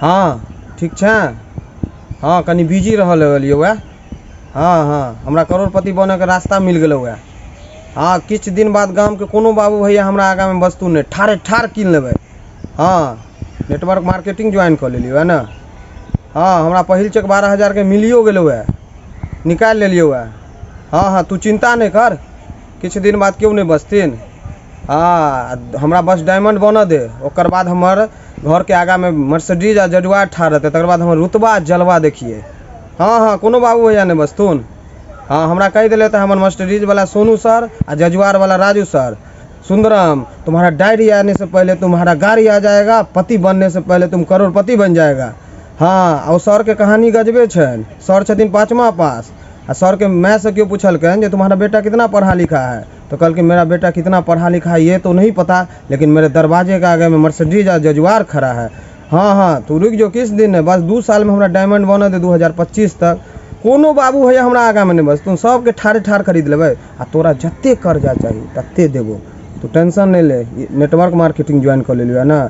हँ ठीक छेँ? हँ, कनि बिजी रहऽ लगलियौ वएह। हँ हँ, हमरा करोड़पति बनयके रास्ता मिल गेलौ वएह। हँ, किछु दिन बाद गामके कोनो बाबू भैया हमरा आगाँमे बजथुन नहि, ठाढ़े ठाढ़ कीन लेबै। हँ, नेटवर्क मार्केटिंग ज्वाइन कऽ लेलियौ हँ ने। हँ, हमरा पहिल चेक 12,000के मिलियो गेलौ हँ, निकालि लेलियौ हँ। हँ हँ, तू चिन्ता नहि कर, किछु दिन बाद केओ नहि बचथिन। हँ, हमरा बस डायमंड बनऽ दे, ओकर बाद हमर घरके आगाँमे मर्सिडीज आ जजुआर ठाढ़ रहतै, तकर बाद हमर रुतबा आ जलवा देखियै। हँ हँ, कोनो बाबू भैया नहि बचथुन। हँ, हमरा कहि देले तऽ हमर मर्सिडीजवला सोनू सर आ जजुआरवला राजू सर, सुंदरम, तुम्हारा डायरी आने से पहले तुम्हारा गाड़ी आ जाएगा, पति बनने से पहले तुम करोड़पति बन जाएगा। हँ, आ ओ सरके कहानी गजबे छनि। सर छथिन पाँचमा पास आ सरके मायसँ केओ पुछलकनि जे तुम्हारा बेटा कितना पढ़ा लिखा है, तो कहलखिन मेरा बेटा कितना पढ़ा लिखा है ये तो नहीं पता, लेकिन मेरे दरवाजे के आगे में मर्सिडीज आ जजुआर खड़ा है। हँ हँ, तू रुकि जो किछु दिन नहि, बस 2 सालमे हमरा डायमंड बनऽ दे, 2025 तक कोनो बाबू भैया हमरा आगाँमे नहि बचथुन, सबके ठाढ़े ठाढ़ खरीद लेबै आ तोरा जते कर्जा चाही तते देबो, तू टेंशन नहि ले। नेटवर्क मार्केटिंग ज्वाइन कऽ लेलियौ ने।